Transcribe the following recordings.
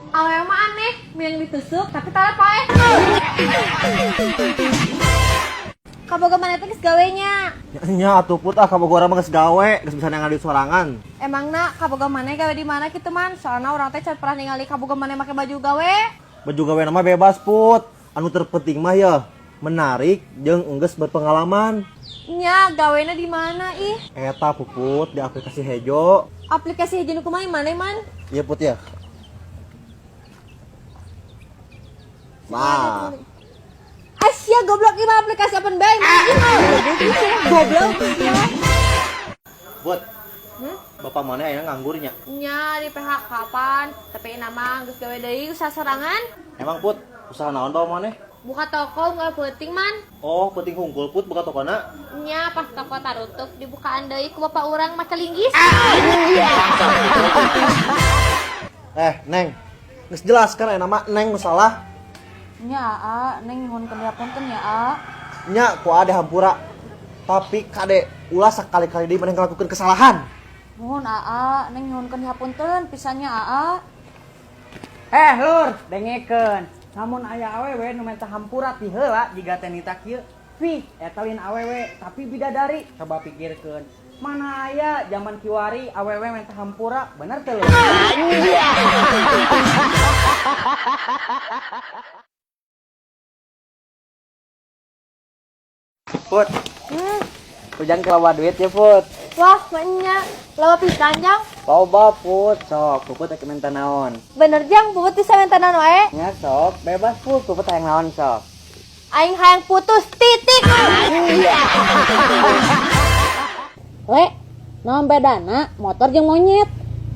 Awewe mah aneh, miang ditusuk tapi tara paeh. Kaboga maneh teh geus gawe nya? Nya atuh, Put, ah, kabogoh urang mah geus gawe, geus bisa neangan duit sorangan. Emangna kaboga maneh gawe di mana kitu, Man? Soalna urang teh can pernah ningali kaboga maneh make baju gawe. Baju gawe mah bebas, Put. Anu terpenting mah ya menarik jeung enggeus berpengalaman. Nya, gawena di mana ih? Eta, Puput, di aplikasi Hejo. Aplikasi Hejo nu kumaha maneh, Man? Iya, Put, ya. Nah, Asia goblok, ieu mah aplikasi open bank. Goblok. Put. Hmm? Bapak maneh aya nganggurnya? Nya, di PHK kapan? Tapi nama geus gawe deui usaha sorangan. Emang, Put, usaha naon bapak maneh? Buka toko nggak penting, Man. Oh, penting hungkul, Put, buka tokona. Nya, pas toko tarutup dibukaan deui ku bapak urang make linggis. Eh, Neng. Geus jelas kan aya nama Neng nu salah. Nya, Aa, Neng nyuhunkeun dihapunten ya, A. Nya, ku ade hampura. Tapi kade ulah sakali-kali deui maneh ngelakukeun kesalahan. Muhun, Aa, Neng nyuhunkeun dihapunten pisan nya, Aa. Eh, lur, dengekeun. Lamun aya awewe nu minta hampura ti heula jiga teh Nita kieu, Vih, eta lain awewe tapi bidadari. Coba pikirkeun. Mana aya zaman kiwari awewe minta hampura, bener teu, lur? Put. Ujang kelawa duit ya, Put. Wah, maknya loba pisan, Jang. Loba, Put. Sok, Puput rek minta naon? Bener, Jang, Puput bisa minta naon wae? Nya sok, bebas, Put. Puput hayang naon sok. Aing hayang putus titik. Le, naon bedana motor jeung monyet?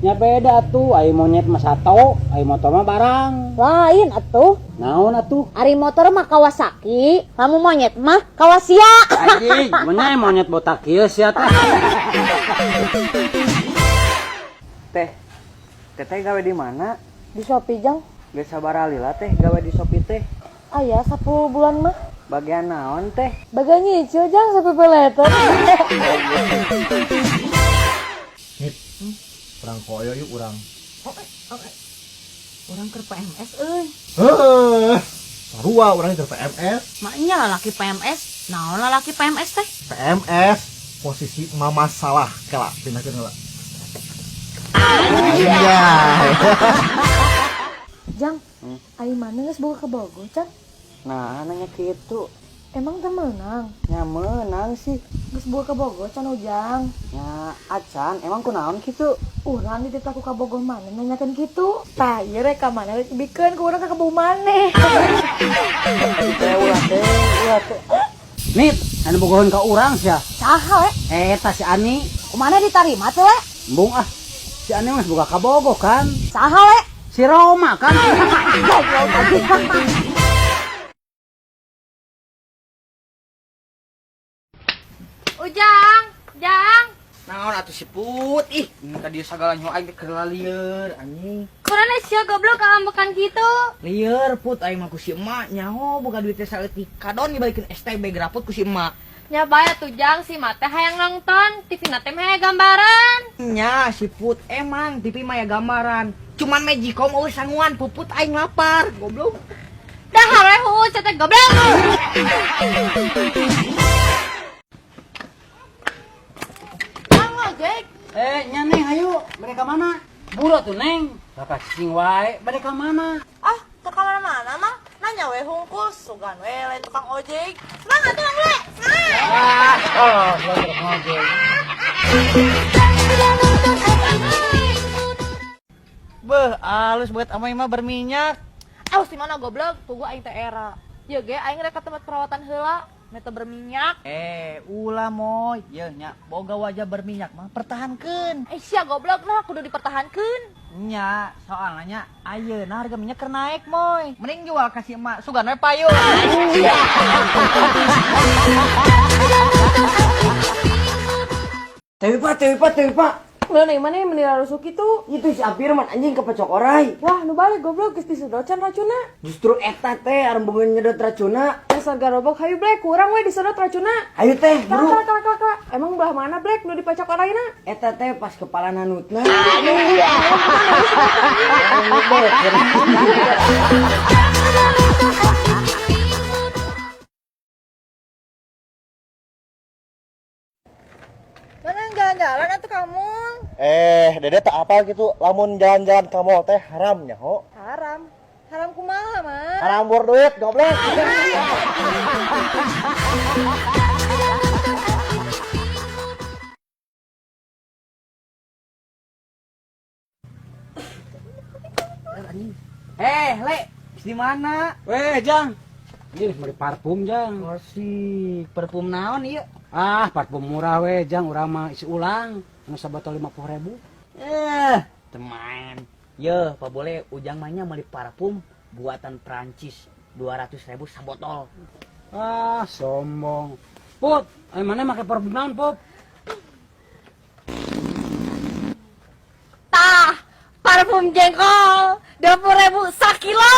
Nya beda atuh, ai monyet mah sato, ai motor mah barang. Lain atuh. Naon atuh? Ari motor mah Kawasaki, lamun monyet mah Kawasia. Anjing, monyet monyet botak kieu sia teh. Teh, teteh gawe di mana? Di Shopee, Jang. Geus sabaraha lila teh gawe di Shopee teh? Aya 10 bulan mah. Bagian naon teh? Bagian nyicil, Jang, sampai peleter. Nit, urang koyo yuk urang. Urang keur PMS euy. Heuh. Sarua urang keur PMS. Maknya lalaki PMS, naon lalaki PMS teh? PMS posisi mama salah kela pindahkeun heula. Iya. Jang, ai maneh geus boga kabogoh can? Nah, nanya kitu. Emang teu meunang? Nya meunang sih. Geus boga kabogoh can, Ujang? Nya acan, emang kunaon kitu? Urang dititah ku kabogoh maneh nanyakeun kitu. Tah, ieu rek ka mana rek dibikeun ku urang ka kabogoh maneh. Teh ulah teh, ulah teh. Nit, anu bogoheun ka urang sia. Saha we? Eta si Ani. Kumaha ditarima teh, Le? Embung ah. Si Ani mah boga kabogoh kan. Saha, Le? Si Roma kan. Ujang, Jang. Naon atuh si Put? Ih, tadi sagala nyawa aing teh keur lieur anjing. Kurang sia goblok kaambekan kitu. Lieur, Put, aing mah ku si emak nyaho boga duit teh saeutik. Kadon dibalikeun STB geraput ku si emak. Nya bae atuh, Jang, si mah teh hayang nonton, TV na teh meh gambaran. Nya si Put emang TV mah ya gambaran. Cuman Magicom eueuh sanguan, Puput, aing lapar, goblok. Dahar we heueuh teh goblok. Jang ngojek. Eh, nya Neng, hayu, bade ka mana? Buru tuh, Neng. Bapak cicing wae, bade ka mana? Ah, ke mana-mana mah nanya we hungkul, sugan we lain tukang ojek. Semangat tuh, Le. Semangat. Ah, oh, tukang ojek. Beuh, alus buat amai mah berminyak. Aus di mana goblok? Pugu aing teh era. Ieu ge aing rek ka tempat perawatan heula, meta berminyak. Eh, ulah moy. Yeuh nya, boga wajah berminyak mah pertahankeun. Eh sia goblok lah kudu dipertahankeun. Nya, soalnya nya ayeuna harga minyak keur naik moy. Mending jual ka si emak, sugan we payu. Tewi Pak, Tewi Pak, Tewi Pak. Belum mana yang menira rusuk itu? Itu si Apirman anjing kepecok orai. Wah, nu balik goblok geus disedot can racunna. Justru eta teh arembungan nyedot racuna. Dasar garobok hayu Black, kurang we disedot racunna. Ayo teh, Kala bro. kala kala kala kala. Emang belah mana Black nu dipacok oraina? Eta teh pas kepala nanutna. Mana yang jalan-jalan atuh kamu? Eh, Dede tak apa gitu. Lamun jalan-jalan ke mall teh haram nyaho. Haram. Haram kumaha, Mang? Haram bor duit, goblok. Eh, Le, di mana? Weh, Jang. Ini beli parfum, Jang. Asik, parfum naon ieu? Ah, parfum murah weh, Jang. Urang mah isi ulang. Anu sabotol 50 ribu. Eh, teman. Ye, Pak boleh ujang mah meuli parfum buatan Prancis 200 ribu sabotol. Ah, sombong. Put, eh mana make parfum naon, Put? Tah, parfum jengkol 20 ribu sakilo.